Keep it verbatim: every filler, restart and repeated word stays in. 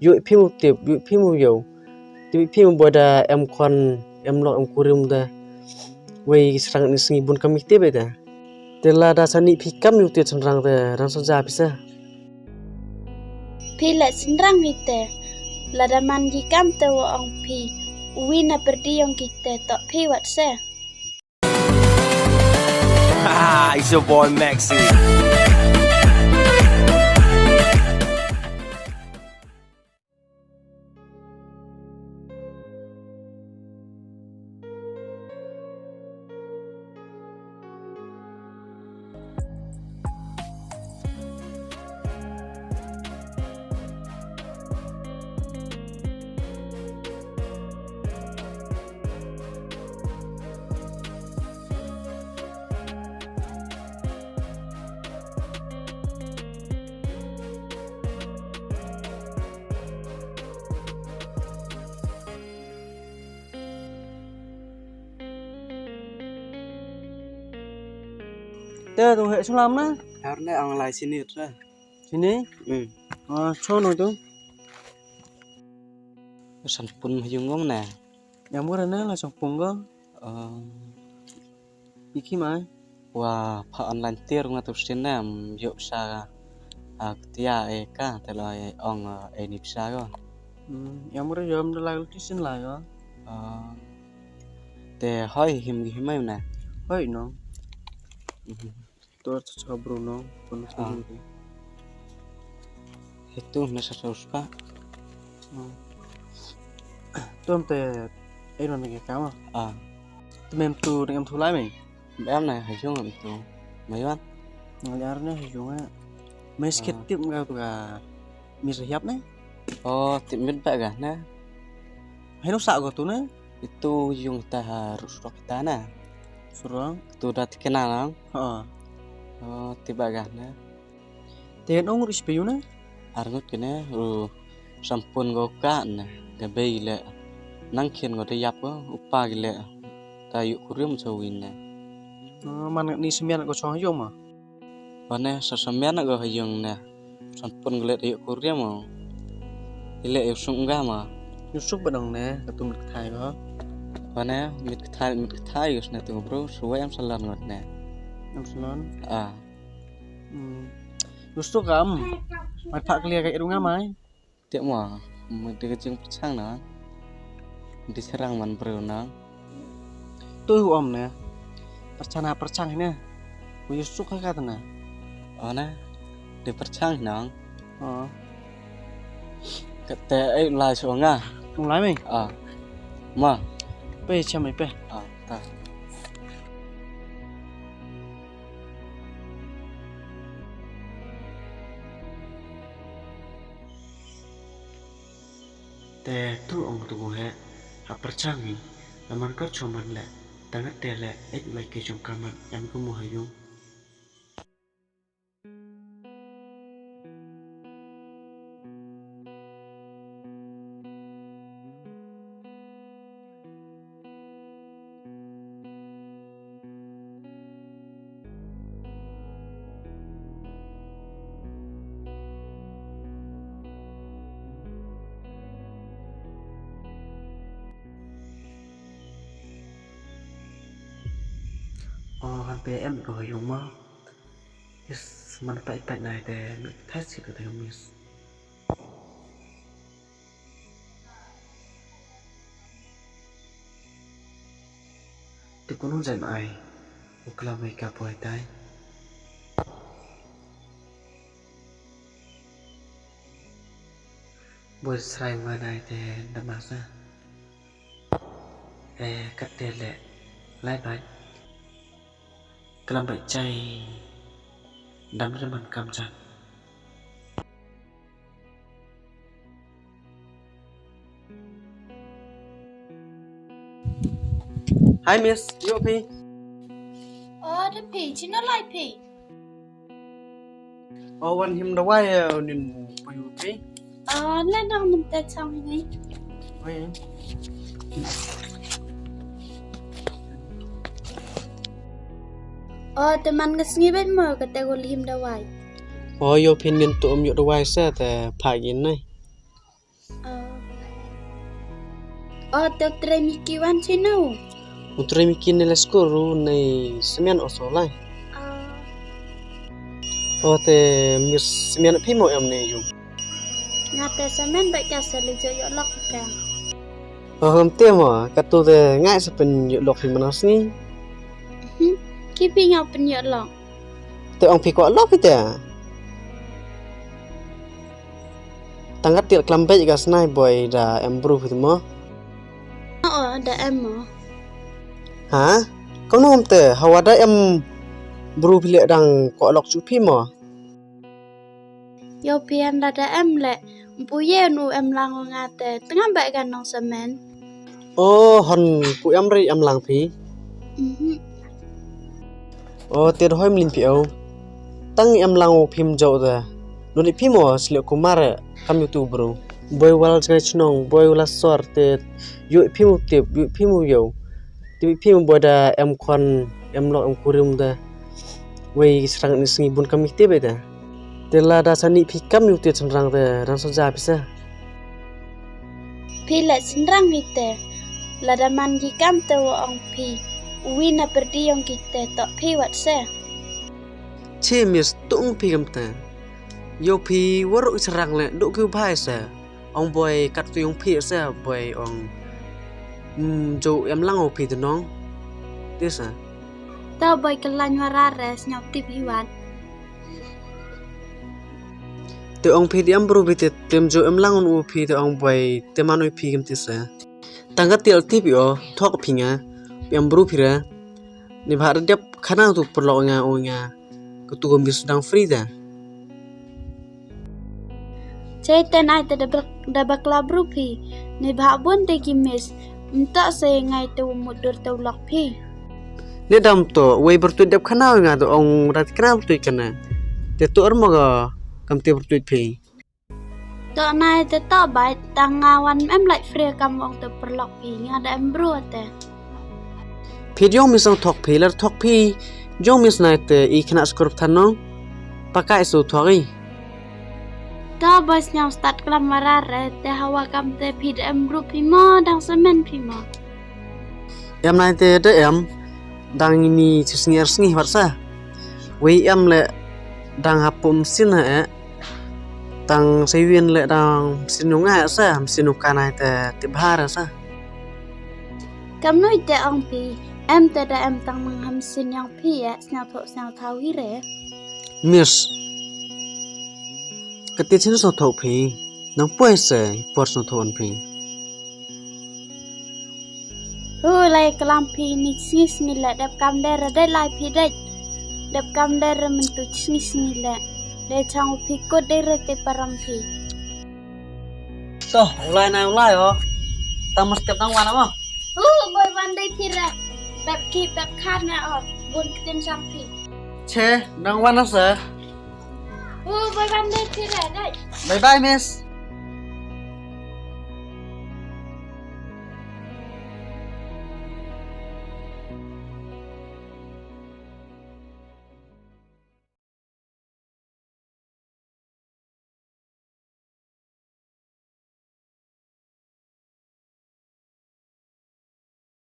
Yoh phi mo tip, yoh phi mo yoh. Tip phi mo boda em khon, em lok, em kurim da. Wei srang ni sngi bun kam i tip da. Te lada sa ni phi kam yoh tip srang da, rang sa ja phi sa. Phi le srang hi te. Lada man ki kam te wa ong phi. Wi na perdi ong ki te to phi wat se. It's your boy Maxi. Te tu he sulam na? Har ne ang lai sini re. Sini? Hmm. Ah, cho no tu. Sampun ha yung ngong na. Yang mura na la sampun ko. Ah. Iki mai. Wa pha online tiar nga tu stin na, yoh sa, ah, ktia e ka, te la e ong, ah, e ni pisa ko. Hmm, yang mura yom da la tu stin la ko. Ah. Te hoi him ki him mai na. Hoi no. Mhm. Tur cha cha Bruno, Bruno. Ah. Sendiri. Itu na sa sa uspa. Hmm. Tum te, eh, no ni kama. Ah. Te mem tu ni em tu lai me. Em na ha yung em tu. Mai wan. Ngal yar na ha yung a. Mai skit. Ah. Tip nga tu ka. Mi sa hiap ne? Oh, tip mit ba ga na. Hei no sa go tu ne? Itu yung ta ha ru surok ta na. Surok? Tu da tikena lang. Ha. Oh, tip ba ga na. Te nong ru ispe yu ne? Ar ngut kene, ru sampun go ka ne. Ga bei le. Nang kien go de yap go, upa gi le. Ta yu kurim sa win ne. Oh, man ni semian go chong yung ma. Wane sa samian na go ha yung ne. Sampun glet yoh kurim mo. Ile yoh sung ga ma. Yusuk ba dong ne, ka tu mit kthai go. Wane mit kthai, mit kthai yus ne tu bro, suwai am salon ngot ne. Am salon? Ah. Hmm. Yusuk am. Mai phak lia ka irung amai. Tiap mo, mo di ka jingpyrchang na. Di serang man bru na. Tu hu om ne. Pyrchang na pyrchang ne. Ku yusuk ha ka na. Oh na. Di pyrchang na. Oh. Kate ai lai so nga. Tung lai mi? Ah. Ma. Pe cham ai pe. Ah, ta. Te tu ong tu he, ha pyrchang hi, la man ka choman le, tang te le, ek lai ke chong kaman, em ko mo ha yung. Oh, han pe em ko yung ma. Yes, man pa ipat nai te, thai si ko te miss. Te kunu jan ai, u klam ai ka poi tai. Boi srai wa nai te damasa. Eh, kat te le, lai bai. Klam bai chai, dam re man kam jan. Hi, miss. Yoh phi? Oh, da phi. Chi na lai phi? Oh, wan him dawai, eh, nin payu phi. Oh, le nang mynta chang ni. Oi. Oh, te man ka sngi bet mo kate ko le him dawai. Oh, yoh phin ngin tu um yoh dawai sa te pha gin nai. O. O, te u trei Miki wan chino? U trei Miki ne le skur u ne semen o so lai. O. O, te Miss, semen phi mo em ne yung? Nga te semen ba ka se le jo yoh lok ka. O, ham te mo, ka tu te ngai se pynyoh lok phi mana sngi. Hmm, ki phi nga pynyoh lok. Te ong phi kwah lok phi te. Tang ka til klam beit ka snai boi da em bru phi te mo. O, da em mo. Ha? Kam no te, hawa da em bru phi le dang kwah lok chu phi mo. Yow phi han da da em le, mpu ye nu em lang o nga te, tengam ba ka nong semen. O, hon pu em ri em lang phi. Mhm. O, te hoi mlin phi o. Tang em lang o phim jo da. Lu ni phi mo, sile kumar, kam yu tu bru. Boi wal jngai chnong, boi wala sor, te yu phi mo tip, yu phi mo yo. Te phi mo boi da em khon, em lok, em kurim da. Wei srang ni sngi bun kam ite be da. Te lada sani phi kam yu te chynrang te, rang sa ja phi sa. Phi le chynrang hi te. Lada man ki kam te wa ong phi. Wi na perdi ong ki te to phi wat se. Che Miss, to ong phi kam te. Yo phi waru chynrang le, do ki u bhai se. Ong boi kat tu yong phi se, boi ong, mm, jo em lang o phi tu nong. Te sa. Ta boi ka lain wara re sñiaw tip hi wan. Te ong phi di em bru phi te, tem jo em lang o phi te ong boi te man o phi kam te sa. Tang ka til tip yo, thok phi nga, em bru phi re. Ni bha dep khana tu perlok nga o nga. Ka tu ko Miss dang free da. Che te nai te da bak-, da bakla bru phi. Ni bha bun te ki Miss. Mta se ngai te u mut dur te u lok phi. Ni dam to, wei bertuit dep khana nga to ong rat kena bertuit kena. Te tu er mo ka kam te bertuit phi. To nai te to bai tang nga wan em lai free kam ong te perlok phi nga da em bru te. Phi jong Miss ong thok phi, lar thok phi, jong Miss nai te i khana skur than nong. Pakai su thok i. To boi sñiaw start klam mara re, te hawa kam te phi da em bru phi mo, dang semen phi mo. Em nai te da em, dang ini chi sngi ar sngi wat sa. Wei em le dang hapum sin ha e. Tang seiwin le dang sin nung ai sa, sin nung ka nai te tip bha ra sa. Kam nui te ong phi, em te da em tang mang ham sin yong phi e, sñiaw tho sñiaw thau hi re. Miss. Ka te chin sñiaw tho phi, nang poi se, por sñiaw tho an phi. Hu lai klam phi ni sngi sngi le dep kam der re dei lai phi dei. Dep kam der re myntu sngi sngi le. Dei chang u phi kot dei re te param phi. To, u lai na u lai o. Tang mas tep nang wan mo. Hu, boi wan dei phi re. Bep ki bep khan na o. Bun ktin chang phi. Che, nang wan na sa. Hu, boi wan dei phi re dei. Bye bye, Miss.